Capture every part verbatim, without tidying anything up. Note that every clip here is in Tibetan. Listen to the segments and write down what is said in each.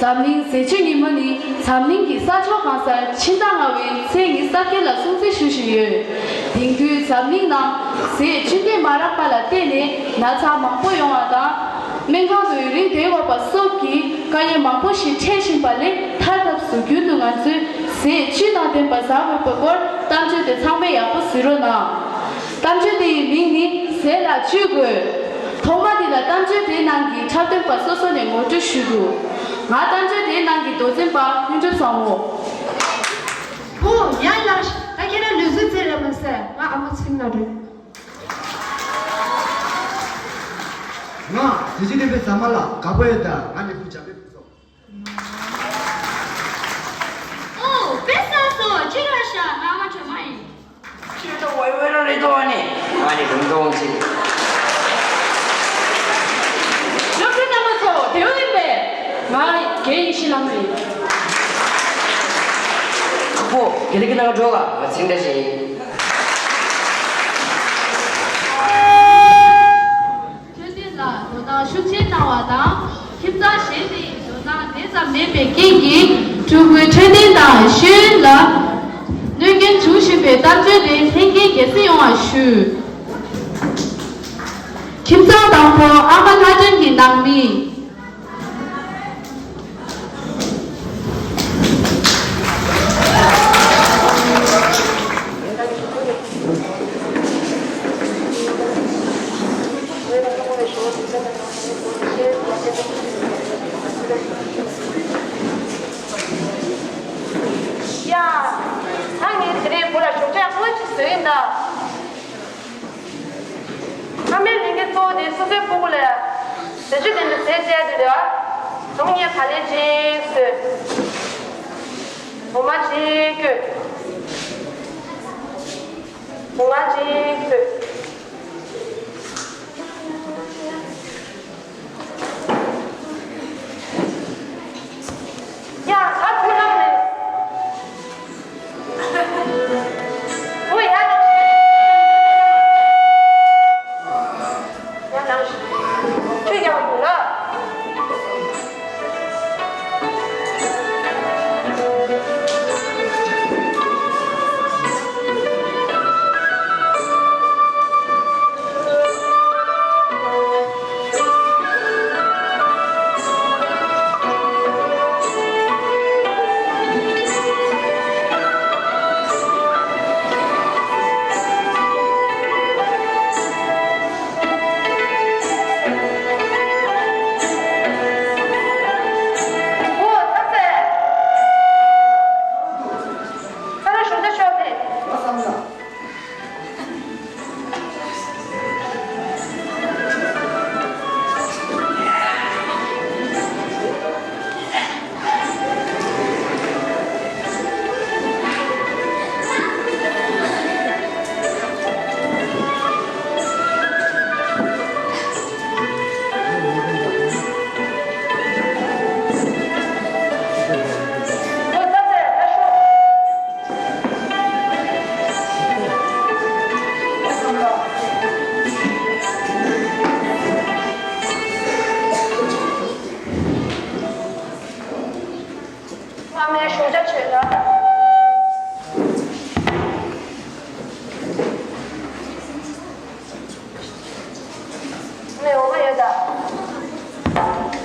འཛམ་གླིང་ཟས་བཅུད་ཉིན་མོ་ནི་འཛམ་གླིང་གི་ས་ཕྱོགས་གང་སར་ཕྱི་ཟླ་ལྔ་བའི་ཚེས་ཉི་ཤུ་རྩ་བརྒྱད་ལ་སྲུང་བརྩི་ཞུ་བཞིན་ཡོད། དེང་དུས་འཛམ་གླིང་ནང་ཟས་བཅུད་ལྡན་མ་རག་པ་ལ་བརྟེན་ནས་ན་ཚ་མང་པོ་ཡོང་བ་དང་། སྨན་ཁང་དུ་ཡུན་རིང་བསྡད་དགོས་པ་སོགས་ཀྱི་དཀའ་ངལ་མང་པོ་ཞིག་འཕྲད་བཞིན་པ་ལས་ཐར་ཐབས་སུ་རྒྱུན་དུ་ང་ཚོས་ཟས་བཅུད་དང་ལྡན་པ་ཟ་དགོས་པའི་སྐོར་གཏམ་བརྗོད་དེ་ཚང་མས་ཡག་པོ་གཟིགས་རོགས་གནང་། གཏམ་བརྗོད་དེ་ཡི་མིང་ནི་ཟས་ལ་བཅུད་དགོས། ཐོག་མ་འདི་ལ་གཏམ་བརྗོད་དེའི་ནང་གི་འཁྲབ་སྟོན་པ་སོ་སོ་ནས་ངོ་སྤྲོད་ཞུས་འདུག་ང་གཏམ་བརྗོད་དེའི་ནང་གི་མདོ་འཛིན་པ་ལྷུན་གྲུབ་བཟང་མོ། ཨོ་ཡ་ལགས། ད་ཁྱེད་རང་ལུས་རྩལ་རྩེད་རེད་མ་ཟད་ང་ཨ་མ་ཚིག་ན་རེད། ང་དེ་ཅི་དེ་པའི་ཟ་མ་ལ་དགའ་པོ་ཡོད་ད། ང་ནི་བུ་བྱ་བའི་བུ་སོ། ཨོ་དཔེ་བཟང་སོང་། ཅི་ར་ཤ་ང་མ་གྲོ་མ་ཡིན། ཁྱོད་ད་ཝེ་ཝེ་ར་རེད་དོ་ཨ་ནི། ང་ནི་རུང་དོང་ཅི། སློབ་ཕྲུག་རྣམ་པ་ཚོ་དེ་བས་པས་ང་རྒན་ཡེ་ཤེས་ལགས་ཡིན། ཁོ་དགེ་ལེགས་ཀྱི་ནང་འགྲོ་ལ་ང་ཚིག་འདྲ་ཞིག་ཡིན། འཕྲོད་བསྟེན་ལ་དོ་སྣང་ཤུགས་ཆེ་གནང་བ་དང་། ཁྱིམ་ཚང་གཞན་དེ་ཡི་དོ་སྣང་དེ་ཙམ་མེད་པའི་རྐྱེན་གྱིས་ཕྲུ་གུའི་འཕྲོད་བསྟེན་དང་ཤེས་ཡོན་ལ་གནོད་སྐྱོན་བྱུང་བཞིན་པའི་གཏམ་བརྗོད་དེ་ལྷན་སྐྱེས་རྒྱལ་སྲིད་ཡོང་བ་ཞུ། ཁྱིམ་ཚང་དང་པོ་ཨ་མ་ལྷ་སྒྲོན་གྱི་ནང་མི། ཡ། ད་ངས་དེ་རིང་བུ་ལ་ཞོགས་ཇ་སྔོན་ཅིག་བཟོས་ཡིན་ད། ཨ་མའི་ལས་འགན་གཙོ་བོ་དེ་སོ་སོའི་སྤུ་གུ་ལ་ཟས་བཅུད་ལྡན་པའི་ཟས་སྤྲད་དེ་རེད་བ། ཉིན་གུང་ངས་ག་ལེ་ཅིག་བཟོས། འོ་མ་ཅིག་བསྐོལ། འོ་མ་ཅིག་བསྐོལ། ཡ། ད་ཁོ་རང་རེད། ཨོ་ཡ། ཡ་ནང་ཆུ་རྒྱག་དགོས་ལ། ཨ་མའི་ཞོགས་ཇ་མཆོད་ལ། ཨ་མའི་འོ་མ་ཡོད་ད།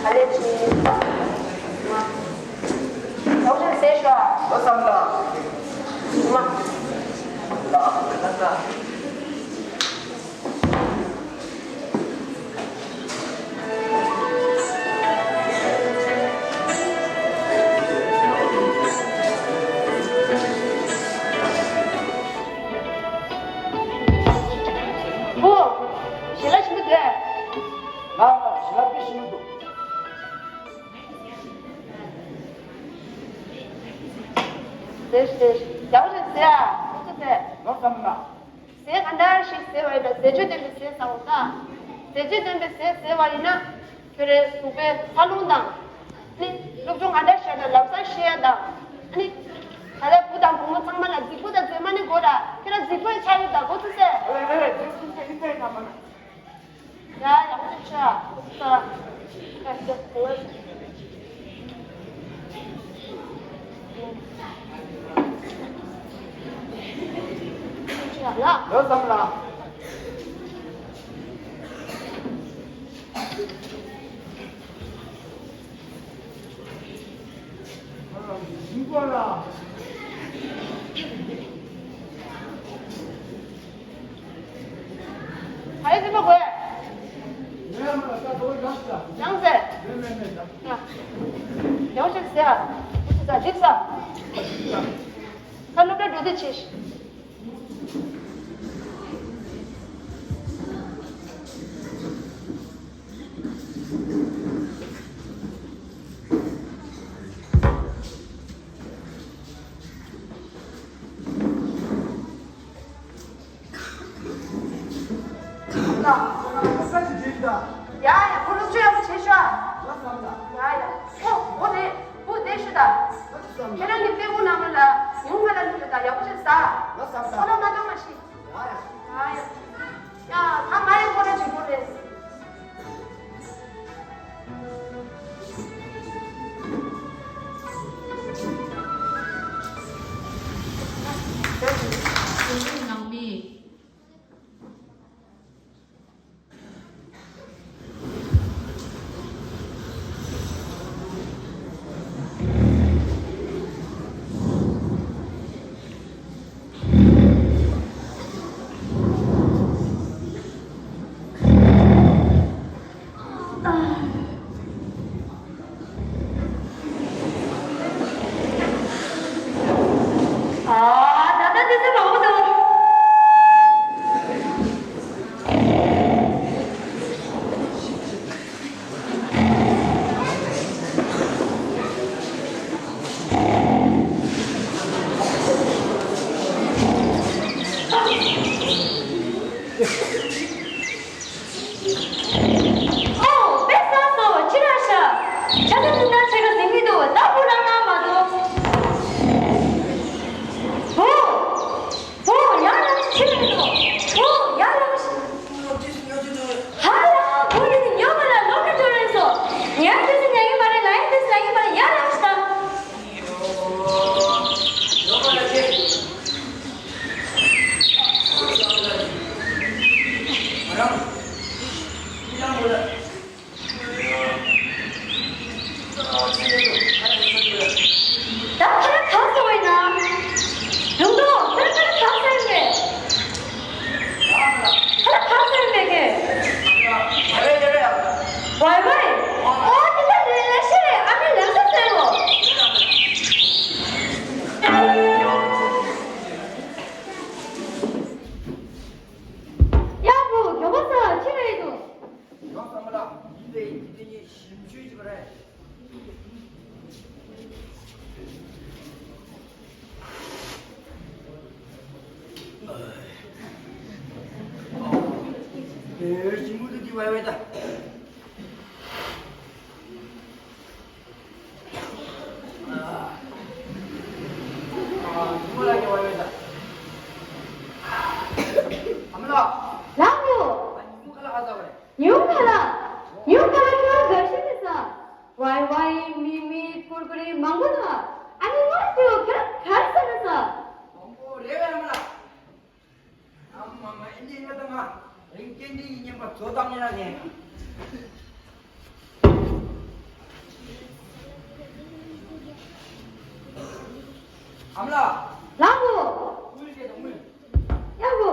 ག་ལེ་ཅི། འོ་མ། ཡག་པོ་བྱས་ཟས་ཤོག་ཨ། ལོ་བསམ་ལ། འོ་མ། ལ། ལ། ལ། ཨོ། ཞལ་ལག་ཞིམ་པོ་འདུག་ང་ཞལ་ལག་དཔེ་ཞིམ་པོ་འདུག་ཟས་ཟས། ཡག་པོ་རེད་ཟས་ཨ། ཁོ་ཚོ་ཟས། ལོ་བསམ་ན། ཟས་ག་འདྲ་ཞིག་ཟས་པ་ཡིན་ན་ཟས་བཅུད་ལྡན་པའི་ཟས་ཟ་འོ་ད། ཟས་བཅུད་ལྡན་པའི་ཟས་ཟས་པ་ཡིན་ན། ཁྱོད་རའི་གཟུགས་པོའི་འཚར་ལོངས་དང་། ཨ་ནི། སློབ་སྦྱོང་ག་འདྲ་བྱས་ན་ལམ་སང་ཤེས་ཡ་དང་། ཨ་ནི། ད་ལྟ་བུ་དང་བུ་མོ་ཚང་མ་ལ་རྫིག་པོ་དང་རྫུན་མ་ནི་དགོས་ར། ཁྱོད་རང་རྫིག་པོ་ཡི་ཆ་ཡོད་ད་གོ་ཚུལ་ཟས། ཡ་ཡག་པོ་ཅིག་བྱ། ཁོ་ཚོ་ད། ལགས། ལོ་བསམ་ལ། ཞིང་པ་ལ། ཨ་ཡེ་ཟིན་པ་དགོས། ཡང་ཟེར། ཡང་ཞིག་ཟེར། ཨ་ཞིག་ཟེར། ཁ་ནུབ་ལ་འགྲོ་དུས་ཆེ། ལ། ས་ཅི་འདྲེན་ད། ཡ་ཡ། ཁོ་རང་ཚོ་ཡག་པོ་བྱེད་ཤོག་ལ་བསམ་ད། ཡ་ཡ། ཁོ་ཁོ་རེད། ཁོ་བསྡད་ཤོག་ད། ལ་བསམ་ད། ཁྱེད་རང་གི་དཔེ་ཁུག་ནང་ལ་ཉུང་མ་ལ་ལུག་རེད་ད། ཡག་པོ་བྱེད་ད། ལ་བསམ་ད། ཁོ་ལ་མ་གཏོང་མ་ཤི། ཡ་ཡ། ཡ་ཡ། ཡ། ད་ང་ཡང་ཁོ་རང་གཅིག་པོ་རེད། ནང་མི། ཨ། ད་ལྟ་དེ་ཚོ་མང་པོ་འདུག་ཨོ། དཔེ་བཟང་སོང་། ཕྱི་ར་ཤ། ཇ་ཚ་དུ་ན་ཆེ་ག་ཟིན་གི་འདུག་ད་བུ་རང་ན་མ་འདུག་བུ། བུ། ཡར་ལངས་ཤིག་ཕྱི་ར་འདུག་བུ། ཡར་ལངས་ཤིག་ཧ་ལ། བུ་འདི་ནི་ཉོ་མ་ལ་ལོག་གི་འགྲོ་རན་སོང་། ངས་དུས་སུ་ཉན་གི་མ་རེད། ལ་ཡིན་དུས་སུ་ལ་ཡིན་པ་ལ། ཡར་ལངས་ཤིག་ད། ད་ཁ་ལག་གང་ཟ་བས་ན། ལུང་རྟོགས། ད་ཁ་ལག་གང་ཟ་ཡིན་པས། ཁ་ལག་གང་ཟ་ཡིན་པས་ཁྱེད། ཝའི་ཝའི། ཨོ་དེ་ད་ལས་ལས་ཤེས་རེད། ཨ་མའི་ལམ་སང་ཟེར་རོ། ཡག་པོ་མགྱོགས་པོ་ཟ། ཕྱི་རེད་འདུག་ཡོང་བསམ་པ་ལ་ཡིན་པས་ཡིན་དེ་ཉིད་ཞིབ་འཇུག་བྱེད་པ་རེད། ཨེ། ཞིམ་པོ་འདུག་འདི་ཝའི་ཝའི་ད། ལགས་འོ། ཉུང་ཁ་ལ། ཉུང་ཁ་ལ་ཁྱོད་འགའ་ཤས་ནས་ཟ། ཝའི་ཝའི། མི་མི། ཀུར་ཀུ་རེ་མང་པོ་འདུག་ཨ་ནི་ངོ་ཤེས་ཡོད་ཁྱོད་ག་རེ་ཟ་ན་ཟ། མང་པོ་རེད་པས་ཨ་མ་ལགས། ཨ་མ་མ་ཨེ་འདྲའི་ང་དང་ང་རིང་སྐྱེལ་འདྲི་ཡིན་སྙམ་པ་བཟོ་བཏང་ཉེ་ན་ངས། ཨ་མ་ལགས། ལགས་འོ། དངུལ་སྐྱེལ་དང་དངུལ། ཡག་པོ།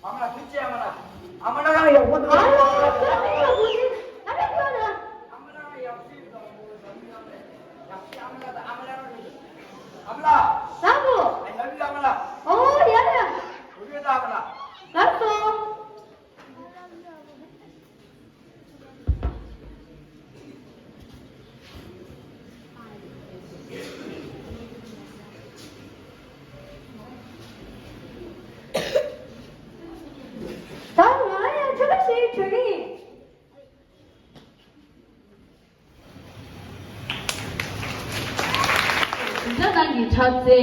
ཨ་མ་ལགས་ཐུགས་རྗེ་ཆེ་ཨ་མ་ལགས། ཨ་མ་ལགས་ཡག་པོ་འདུག་ཨ་ལགས་ཁྱོད་མི་ཡག་པོ་ཅིག་ཨ་མ་ལགས་ཁྱོད་ལ། ཨ་མ་ལགས་ཡག་ཤོས་དང་ཡག་ཤོས་ཨ་མ་ལགས་དང་ཨ་མ་ལགས་རང་རེད། ཨ་མ་ལགས། ལགས་འོ། I love you ཨ་མ་ལགས། ཨོ་ཡ་ཡ། འོ་ཡ་ད་ཨ་མ་ལགས། ལགས་སོ། ད་ང་ཡང་ཆོ་ག་ཞིག་བྱེད་ཀྱི་ཡིན། ད་ནང་གི་ཕྱག་འཚལ།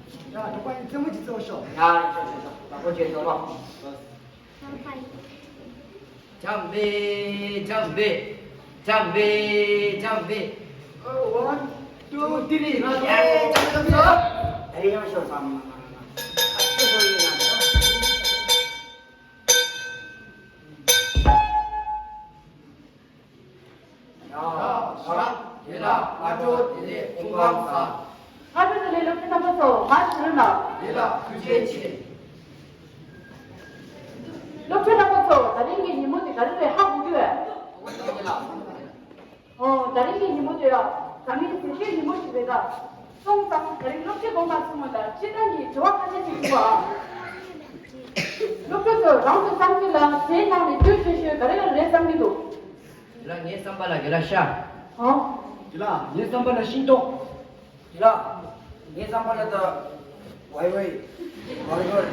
ཡ། གྲོགས་པོ་ཡིན། རྩེད་མོ་ཅིག་རྩེ་བར་ཤོག་ཡ། ཤོག་ཤོག་ཤོག་བདག་པོ་བྱས་སོང་ལོ། འཇམ་པའི་འཇམ་པའི། འཇམ་པའི་འཇམ་པའི། One, two, three. ཡ། འཇམ་པའི་འཇམ་པའི། ད་རེས་ཡང་ཤོར་བསམ། ཡ། ཡ། ཡ། ཡ། ལགས་སོ། སྔ་དྲོ་བདེ་ལེགས། སྔ་དྲོ་བདེ་ལེགས། སློབ་ཕྲུག་རྣམ་པ་ཚོ། ང་ཕྱི་རུ་ལ། ཡ། ལགས། ཐུགས་རྗེ་ཆེ། སློབ་ཕྲུག་རྣམ་པ་ཚོ། ད་རིང་གི་ཉིན་མོ་འདི་ག་རེ་རེད། ཧ་གོ་གི་ཡོད། ཡ། ལགས། ཨོ། ད་རིང་གི་ཉིན་མོ་དེ་ཡང་ད་མིན་ཟས་བཅད་ཉིན་མོ་ཞིག་རེད་ད། སོང་ཙང་ད་རིང་སློབ་ཁྲིད་དགོངས་དག་གསུངས་པ་ལ་སྤྱིར་བཏང་གི་དྲི་བ་ཁ་ཤས་ཤིག་ཞུ་བ་ཨ། སློབ་ཕྲུག་ཚོ་རང་ཚོ་བསམ་ཚུལ་ལ་དེའི་ནང་ནས་སྐྱོ་ཤོས་ཤོས་ག་རེ་ག་རེ་རེད་བསམ་གྱི་འདུག་དེ་ལ་ངའི་བསམ་པ་ལ་དགེ་ལ་ཤ། ཨོ། དེ་ལ་ངའི་བསམ་པ་ལ་ཤིང་ཏོག་དེ་ལ་ངའི་བསམ་པ་ལ་ད་ཝའི་ཝའི། བར་གར།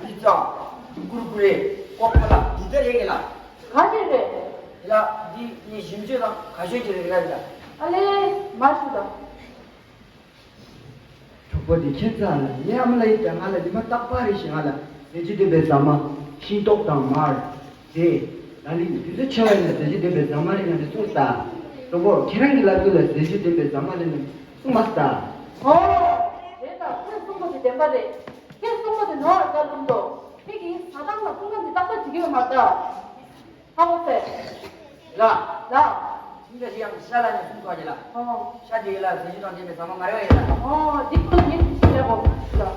པི་ཛ། ཀུར་ཀུ་རེ། ཀོ་ཀ་ཀོ་ལ། འདི་ལྟར་རེད་གི་ལ། ག་ཅིག་རེད། དེ་ལ་འདི་ངའི་ཞིམ་ཤོས་དང་དགའ་ཤོས་ཀྱི་རེད་གི་ལ། ཨ་ལེ། མ་ཞུ་དང་། གྲོགས་པོ་དེ་ཁྱེད་ཚ་ལ་ངའི་ཨ་མ་ལ་ཡིན་ཀྱང་ང་ལ་ཉི་མ་རྟག་པར་རེ་བཞིན་ང་ལ་ཟས་བཅུད་ལྡན་པའི་ཟ་མ། ཤིང་ཏོག་དང་མར། དེ། ད་ནི་དུས་ཚོད་ཆེ་བ་ཡིན་ན་ཟས་བཅུད་ལྡན་པའི་ཟ་མ་རེ་ཡང་དེ་གསུངས་ས། གྲོགས་པོ་ཁྱེད་རང་གི་ལབ་དུས་ལ་ཟས་བཅུད་ལྡན་པའི་ཟ་མ་རེ་ནི་གསུངས་མ་ས། ཨོ། རེད་ད། ཁོས་གསུངས་པ་དེ་བདེན་པ་རེད། ཁྱེད་གསུངས་པ་དེ་ནོར་བ་ལྟ་ལུང་དོ། ཁྱེད་ཀྱིས་ཟ་སྟངས་ལ་སྤུས་ཀ་འདི་ཏག་ཏག་བྱེད་ཀྱི་ཡོད་མ་རེད་ད། ཧ་གོ་སོང་། ལ། ལ། ཁྱིམ་པ་ཞིག་ཡང་ཤ་ལ་ནས་གསུངས་ཐོག་ཅེ་ལ། ཨོ། ཤ་དེ་ལ་ཟས་བཅུད་དང་ལྡན་པའི་ཟ་མ་མ་རེད་པ་ཡིན་ལ། ཨོ། འདི་ཁོ་ངས་ཐུགས་ཤིག་ཡག་པོ་ལ།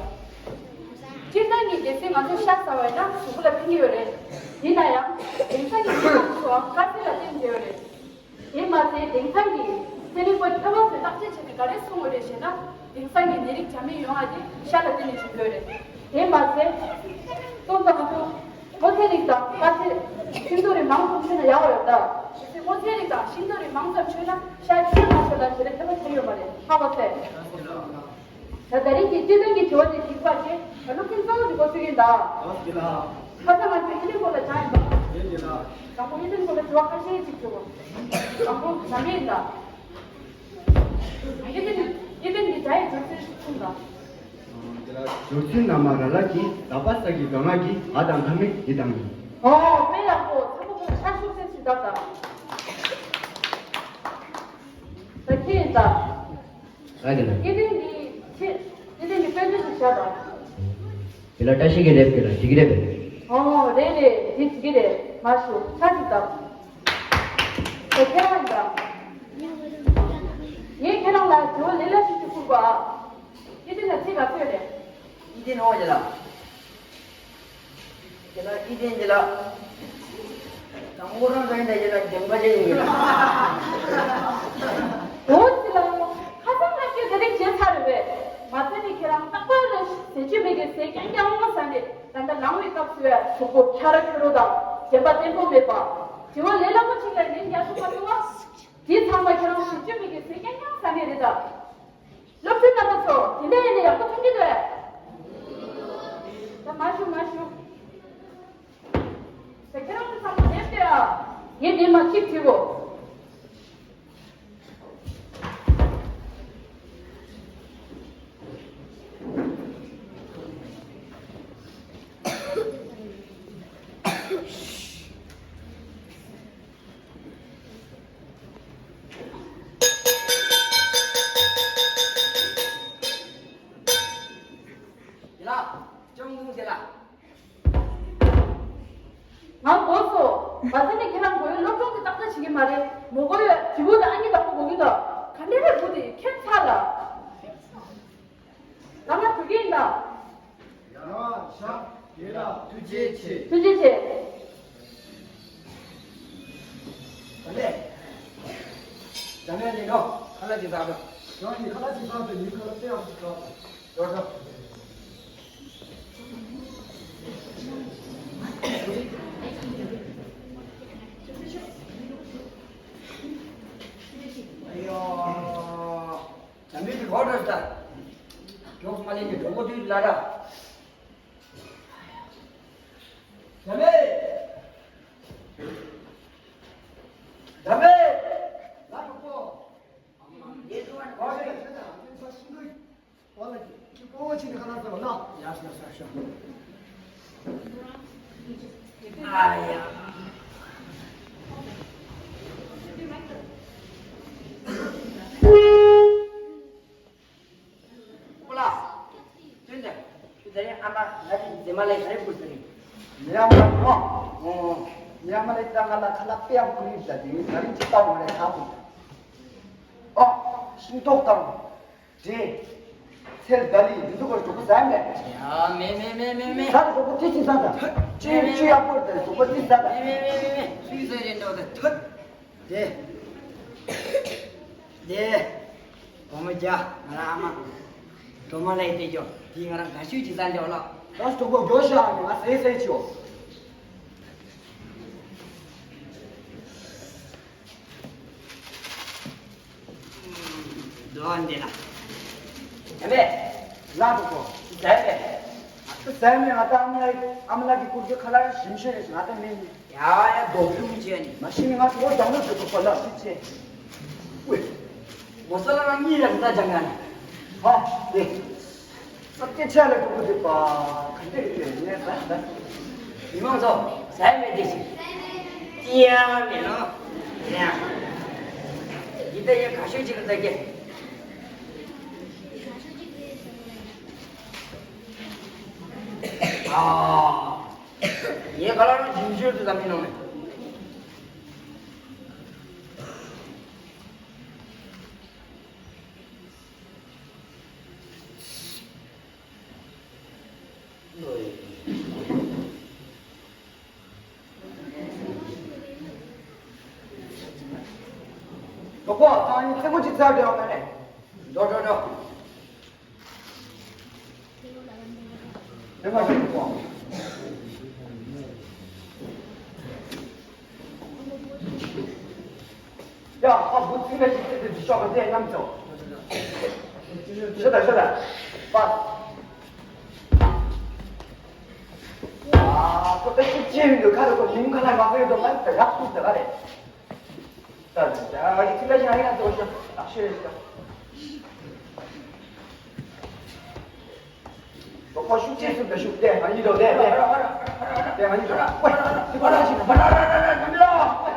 སྤྱིར་བཏང་གི་གལ་སྲིད་ང་ཚོ་ཤ་ཟ་བ་ཡིན་ན་གཟུགས་པོ་ལ་ཕན་གྱི་ཡོད་རེད། ཡིན་ན་ཡང་དེང་སང་གི་མི་མང་ཚོའང་དཀའ་ཚེགས་ལ་བརྟེན་བསྡད་ཡོད་རེད། དེ་མ་ཟད་དེང་སང་གི་ཚན་རིག་པ་མཁས་པ་ཚོས་བརྟག་དཔྱད་བྱས་ནས་ག་རེ་གསུངས་ཡོད་རེད་ཞེ་ན། དེང་སང་གི་ནད་རིགས་འདྲ་མིན་ཡོང་བ་དེ་ཤ་ལ་བརྟེན་ནས་བྱུང་ཡོད་རེད། དེ་མ་ཟད། སོང་ཙང་ང་ཚོ་སྔོ་ཚལ་རིགས་དང་དཀར་ཚལ། ཤིང་ཏོག་རིགས་མང་ཙམ་མཆོད་ན་ཡག་པོ་ཡོད་ད། གལ་སྲིད་སྔོ་ཚལ་རིགས་དང་ཤིང་ཏོག་རིགས་མང་ཙམ་མཆོད་ན་ཤ་ཆེར་མ་མཆོད་ལ་ཞེ་དྲག་ཁྱད་པར་ཆེ་ཡོད་མ་རེད། ཧ་གོ་སོང་། ད་ད་རིང་གི་སྤྱིར་བཏང་གི་དྲི་བ་དེ་དྲིས་པ་བྱས། ད་སློབ་ཁྲིད་གཙོ་བོ་དེ་འགོ་ཚུགས་ཀྱི་ཡིན་ད། ཁ་སང་ང་ཚོས་ཨི་ལིང་སྐོར་ལ་སྦྱངས་ཡིན་པ། དང་པོ་ཨི་ལིང་སྐོར་ལ་དྲི་བ་ཁ་ཤས་ཅིག་དྲིས་པ། དང་པོ་ནམ་ཡིན་ད། ཨི་ལིང་ཨི་ལིང་གི་སྒྲ་ཡི་སྦྱོར་ཚུལ་གསུངས་དང་། དེ་ལ་སྦྱོར་ཚུལ་ན་མ་ར་ལ་གི་ད་པ་ས་གི་ག་ང་གི་ཨ་དང་མཐའ་མེད་འདི་དང་ནི། ཨོ། དཔེ་ཡག་པོ། ཚ་པོ་པོ་ཤ་ཤུགས་ཆེ་ཞིག་བཏབ་དང་། ད་ཁྱེད་ད། ཨ་དེ་ལ། ཨི་ལིང་གི་ཆེ། ཨི་ལིང་གི་དཔེ་མཛོད་ཅིག་བཞག་དང་། དེ་ལ་བཀྲ་ཤིས་ཀྱི་ལེབ་དེ་ལ་འགྲིག་གི་རེད་པས། ཨོ། རེད་རེད། དེ་འགྲིག་གི་རེད། མ་ཞུ། ཆ་ཅིག་བཏབ། ད་ཁྱེད་རང་ཡིན་ད། ངས་ཁྱེད་རང་ལ་དྲི་བ་ལས་སླ་ཤོས་ཤིག་བསྐུར་བ། ཨི་ལིང་ལ་ཚིག་ག་ཚོད་རེད། ཨི་ལིང་ནོ་ཡ་ལ། ཡ་ལ་ཨི་ལིང་ཡ་ལ། དང་པོ་རང་ག་ཡིན་ད་ཡ་ལ་འདེང་པ་ཅན་ཡིན་གི་ལ། འོ་ཙི་ལ། ཁ་སང་ང་ཁྱོད་དེ་རིང་བྱས་ཚར་རེད་པས། མ་ཚད་ནས་ཁྱེད་རང་རྟག་པར་ལ་ཟས་བཅུད་མེད་ཀྱི་ཟས་རྐྱང་རྐྱང་ཟ་ནས། ད་ལྟ་ལངས་པའི་སྐབས་སུ་ཡ་གཟུགས་པོ་ཁ་ར་ཁེ་རོ་དང་བདེན་པ་བརྟན་པོ་མེད་པ། དྲི་བ་ལས་སླ་པོ་ཅིག་ལ་ལན་རྒྱག་ཐུབ་མ་སོང་ང་། དེ་ཚང་མ་ཁྱེད་རང་ཟས་བཅུད་མེད་ཀྱི་ཟས་རྐྱང་རྐྱང་ཟ་ནས་རེད་ད། སློབ་ཕྲུག་རྣམ་པ་ཚོ། དེ་འདྲ་ཡིན་ན་ཡག་པོ་མཐོང་གི་འདུག་ཨེ། ད་མ་ཞུ་མ་ཞུ། ད་ཁྱེད་རང་ཚོ་ཚང་མ་སླེབས་ཏེ་ཨ། ངས་འདི་མ་གཅིག་བྲིས་གོ། ཡ་ལ། ཅང་ཐུང་ཟེར་ལ། ང་གོ་སོང་། མ་ཟེར་ནས་ཁྱེད་རང་གོ་ཡོད། སློབ་སྦྱོང་གི་ཏག་ཏག་བྱེད་ཀྱི་མ་རེད། མོ་གོ་ཡོད། དྲི་བ་དང་ཨ་ནི་བདག་པོ་གོ་གི་འདུག་ག་འདྲ་རེད་བུ་དེ་ཁྱེད་ཚ་ལ། ང་ང་དུ་གིན་ད། ཡ་ཤ་དེ་ལ་ཐུགས་རྗེ་ཆེ། ཐུགས་རྗེ་ཆེ། ད་ནས། ད་ནས་ནི་ནོ། ཁ་ལག་ཅིག་ཟ་དང་། ཡང་ནི་ཁ་ལག་ཅིག་ཟ་དང་། ཡུལ་ཁ་ལག་དེ་ཡང་ཅིག་ཟ་དང་། ཡོད་དང་། ཨ་ཡོ། ད་མི་དེ་ལོག་འགྲོ་ད། མགྱོགས་མ་ལེན་ནས་འགྲོ་གོ་དུས་ལ་ར། ད་མེ། ད་མེ། ལ་གྲོགས་པོ། ཡེ་ཤུ་ཝན་གོ་ཤེས། ཨོ་ལ་ཅིག་ཅིག་ཀོ་བོ་ཆེ། ཨ་ཡ། ཨོ་ལ། ཁྱོད་ད། ཁྱོད་ད་རེས་ཨ་མ་ང་ཅིག་མཛེས་མ་ལས་ག་རེ་དགོས་ཟེར་ནས། མི་ཡ་མ་ལ་ཁོ། ཨོ། མི་ཡ་མ་ལས་ད་ང་ལ་ཁ་ལག་དཔེ་ཡག་པོ་ཡིན་ཟེར་དེ་ང་རིང་ཅིག་བཏང་བ་རེད་ཁ་ཁུ། ཨོ། ཤིང་ཏོག་དང་། འདྲེ། ཚལ་ད་ལི་འདི་ཚོ་ག་གྲོགས་པོ་ཟ་མེད། ཡ་མེད་མེད་མེད་མེད་མེད། ཟ་གྲོགས་པོ་དེ་ཅིག་ཟ་ད། ཅི་ཅི་ཡག་པོ་རེད་གྲོགས་པོ་དེ་ཟ་ད། མེད་མེད་མེད་མེད་མེད། སུས་ཟ་རེད་འདྲ་བ་ད་ཐུད། དེ། དེ། སྒོར་མོ་བརྒྱ། ང་རང་ཨ་མ། སྒྲོལ་མ་ལགས་དེ་ཀྱོ། དེ་ང་རང་དགའ་ཤོས་ཀྱི་ས་འདྲ་བ་ལ། ད་སྒྲོག་པོ་མགྱོགས་ཤག་ང་ཟས་ཟས་ཆོག་འགྲོ་འདི་ལ། ཨ་མས། ལ་སྒྲོག་པོ། ཟས་མེད། ཨ་ཟས་མེད་ང་ད་ཨ་མ་ལགས་ཨ་མ་ལགས་ཀྱི་སྐུ་སྒེར་ཁ་ལག་ཞིམ་ཤོས་རེད་ང་ད་མིན། ཡ་ཡ་རྡོག་རྡོག་མི་བྱེད་ནི། མ་གཞི་ནས་ང་ཚོ་རྒྱང་ལ་འགྲོ་དགོས་པ་ལ་སྲིད་ཆེ། ཝེ། མོ་ས་ལ་ང་གཉིད་ལ་ཟ་སྦྱང་ཡ་ནི། ཧ། ཝེ། ས་སྐད་ཆ་ལ་འགྲོ་དགོས་འདུག་པ། ག་འདྲ་ཡོད་ངས་ཟ་ཟ། མི་མང་ཚོ་ཟ་མེད་དེ་ཞིག་ཏི་ཡ་མེད་ནོ། ཡ། ཡི་ད་ཡ་ག་ཤོད་ཅིག་ལ་ད་སྐད། ཨ། ངས་ག་ལ་རང་རྒྱུན་སྤྱོད་དུ་ལམ་མི་ནང་ནས། གྲོགས་པོ་ད་ནི་ཚེ་མོ་ཅིག་བཙལ་བསྡད་ཡོང་ན་ནས། འགྲོ་འགྲོ་འགྲོ། ཡ། ཨ་བུ་ཚིག་ལ་ཞིག་ཚིག་དེ་ཤོག་གི་དེ་རྣམ་ཚོ། ཤོད་ད་ཤོད་ད། པ། ཨ་ཁོ་ད་ཤུགས་ཆེ་མི་འདུག་ཁ་ད་ཁོ་ཉིན་ཁ་ལ་མ་ཕེབས་དོ་ང་ད་རག་ཐུག་ད་ག་རེད། ད་ད་ཨ་ཡི་ཚིག་ལ་ཞིག་ཨ་ཡི་ན་དོ་ཤོད་ད་ཤོད་རེད་ད། ལོག་པ་ཤུགས་ཆེ་ཟིན་པའི་ཤུགས་ལྡན་ང་གཉིས་འགྲོ་ལྡན་ལྡན། ལྡན་ང་གཉིས་འགྲོ་ལ་ཝེ། དེ་པ་ལ་ཞིག་པ་ལ་ལ་ལ་ལ་ལ་ལ་ལ།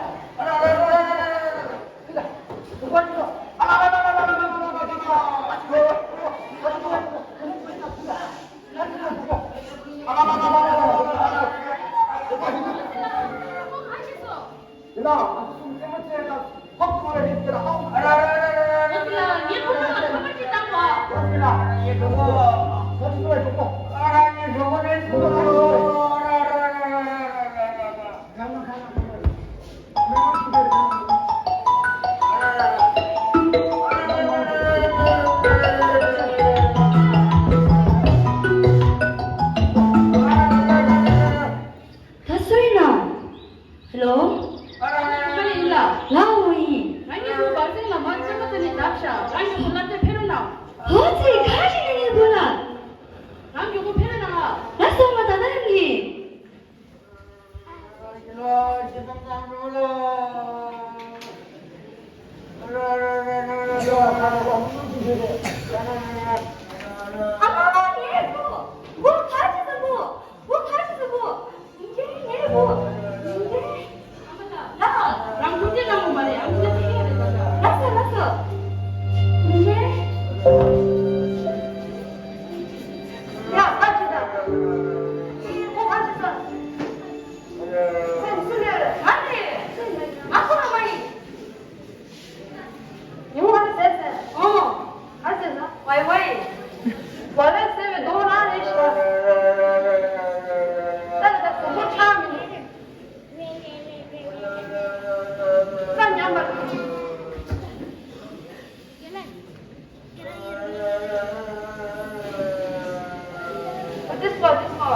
ད་སུ་ཡིན་ནམ། ཧེ་ལོ། ཨ་ར་ར་ར་ར། ལ་འོ་ཡིན། རང་གི་བུ་བར་སེང་ལ་མ་ཆེན་པོ་དེ་ནས་བརྡབས་ཤག་རང་གི་བུ་བླ་བཙས་ཕེ་རོ་ནའོ། ཧོ་ཚེ་ཁ་ཞིག་ནས་ངའི་བུ་ལ། རང་གི་བུ་ཕེ་རོ་ནའོ། ང་སོང་མ་ད་ན་ཡིན། ཨ་མ་ངའི་བུ། བུ་ཁ་ཅིག་ཟ་བུ། བུ་ཁ་ཅིག་ཟ་བུ། ཡིན་གྱི་ངའི་བུ། ཡིན་གྱི། ལ། རང་བུ་དེ་ལ་མོ་མ་རེད་ཨ་མ་དེ་ཡ་རེད་ད། ལ་ས་ལ་ས། ཡིན་གྱི། ཡ་ཁ་ཅིག་ཟ། བུ་ཁ་ཅིག་ཟ། སེམས་སུ་ལས་རེད་ང་རེད། ང་ཁོ་རང་མ་ཡིན། ཉིན་མོ་ག་ཚོད་ཟས། ཨོ། ག་ཚོད་ཟ། ཝའི་ཝའི། ཝའི་ཝའི་ཟེར་བའི་རྡོ་རང་རེད་ཤག་ད་ལྟ་གཟུགས་པོ་ཁྲག་མི་འདུག་ས་ཉམས་པ་རེད། ཨ་ཏི་སོ་ཏི་སོ།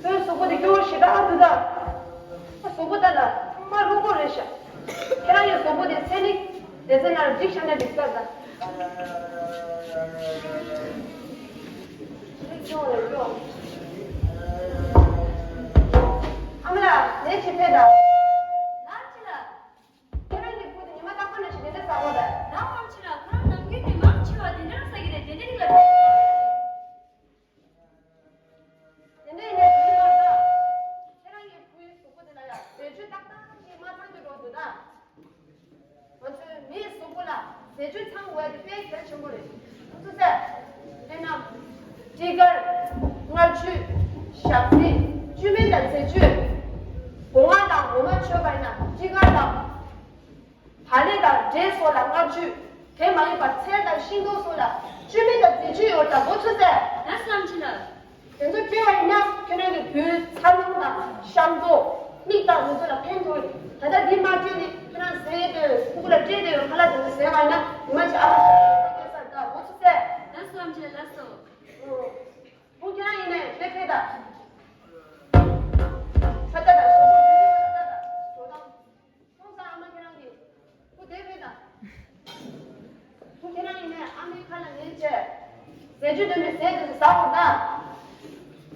ཁྱོད་གཟུགས་པོ་དེ་སྐྱོ་བོ་ཞེ་དྲག་འདུག་ད། ཁོ་གཟུགས་པོ་ལྟ་ན་ཚང་མ་རླུང་ཁོག་རེད་ཤག་ཁྱེད་རང་གི་གཟུགས་པོ་དེ་ཚན་རིག་སྡེ་ཚན་ནང་ལ་སྒྲིག་བཞག་ན་འགྲིག་ས་ད། ཨ་མ་ལགས། ལས་བྱེད་ཕེབས་དང་། ལགས་ཅི་ལགས། ཁྱེད་རང་གི་བུ་དེ་ཉི་མ་རྟག་པར་ནང་བཞིན་དེ་འདྲ་ཟ་གོ་རེད། ལགས་ཨམ་ཆི་ལགས། ཁོ་རང་ནམ་རྒྱུན་ནས་མང་ཆེ་བ་དེ་འདྲ་ཟ་གི་རེད། དེ་འདྲ་རིགས་ལ་དེ་འདྲ་ཡིན་ན་དེ་འདྲ་ཡིན་ན་དེ་མ་ཟ། ཁྱེད་རང་གི་བུའི་གཟུགས་པོ་དེ་ལ་ཡ་ཟས་བཅུད་ཏག་ཏག་ཅིག་མ་ཚང་དུ་འགྲོ་འདུག་ད། ང་ཚོའི་མིའི་གཟུགས་པོ་ལ་ཟས་བཅུད་ཚང་དགོས་ཡ་དེ་དཔེ་གལ་ཆེན་པོ་རེད། ཁོང་ཚོ་ཟེར། དཔེར་ན། སྤྲི་དཀར། མངར་ཆུ། ཞག་ཚི། བཅུད་སྨན་དང་ཟས་བཅུད། སྒོ་ང་དང་འོ་མ་མཆོད་པ་ཡིན་ན་སྤྲི་དཀར་དང་། བག་ལེབ་དང་འབྲས་སོགས་ལ་མངར་ཆུ། དེ་མ་ཡིན་པར་ཚལ་དང་ཤིང་ཏོག་སོགས་ལ་བཅུད་སྨན་དང་ཟས་བཅུད་ཡོད་ད་གོ་ཚོད་ཟེར། ད་བསམ་ཕྱིན་ལ། དེ་ཚོ་སྤྲད་པ་ཡིན་ན་ཁྱོད་རང་གི་བུའི་འཚར་ལོངས་དང་གཤམ་མདོག་མིག་དང་ལུས་པོ་ལ་ཕན་ཐོགས་རེད། ད་ལྟ་འདི་མ་སྤྲད་ནས་ཁྱོད་རང་ཟས་དེ་ཕྲུ་གུ་ལ་སྤྲད་དེ་ཡོད་ཁ་ལག་དེ་ཚོ་ཟས་པ་ཡིན་ན་ཉི་མ་ཞིག་ཨ་མ་ཚོ་སྐྱེ་ས་ད་གོ་ཚོད་ཟེར། ད་བསམ་ཕྱིན་ལ་སོ། བུ་ཁྱེད་རང་ཡིན་ནའི་དེ་ཕེབས་དང་། ཁ་ཏ་དང་སོ་སོ་ཁ་ཏ་དང་སོ་དང་། སོང་ཙང་ཨ་མ་ཁྱེད་རང་གིས་བུ་དེ་ཕེབས་དང་། བུ་ཁྱེད་རང་ཡིན་ནའི་ཨ་མའི་ཁ་ལ་ཉན་བྱས། ཟས་བཅུད་ལྡན་པའི་ཟས་དེ་ཟ་དགོས་ད།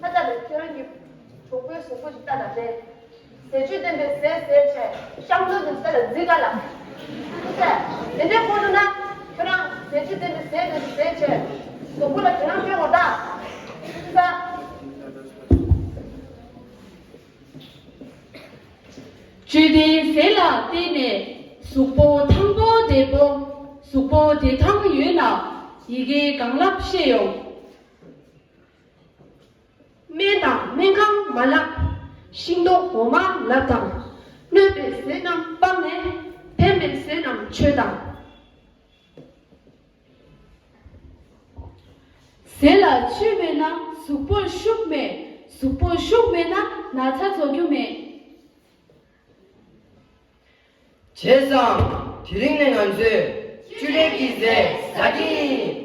ཁ་ཏ་དང་ཁྱེད་རང་གི་གྲོགས་པོའི་གཟུགས་པོ་ཞིག་ལྟ་དང་དེ། ཟས་བཅུད་ལྡན་པའི་ཟས་ཟས་བྱས་གཤམ་མདོག་དེ་ཚོ་ལ་རྫིག་ག་ལ། ཐུག་ཚེ། དེ་འདྲའི་ཁོ་ཐུག་ན་ཁྱོད་རང་ཟས་བཅུད་ལྡན་པའི་ཟས་དེ་ཚོ་ཟས་བྱས་གཟུགས་པོ་ལ་དེ་རང་སྤྲོད་དགོས་ད། ཐུག་ཚེ། བཅུད་ལྡན་ཟས་ལ་བརྟེན་ནས་གཟུགས་པོ་ཐང་པོ་བདེ་པོ། གཟུགས་པོ་བདེ་ཐང་ཡོད་ན་ཡི་གེ་གང་ལབ་ཤེས་ཡོང་། སྨན་དང་སྨན་ཁང་མ་ལབ། ཤིང་ཏོག་འོ་མ་ལབ་དང་། གནོད་པའི་ཟས་རྣམས་སྤངས་ནས་ཕན་པའི་ཟས་རྣམས་མཆོད་དང་། ཟས་ལ་བཅུད་མེད་ན་གཟུགས་པོར་ཤུགས་མེད། གཟུགས་པོར་ཤུགས་མེད་ན་ན་ཚ་བཟོ་རྒྱུ་མེད། བྱས་ཙང་དེ་རིང་ནས་ང་ཚོས་བཅུད་ལྡན་གྱི་ཟས་ཟ་གི་ཡིན།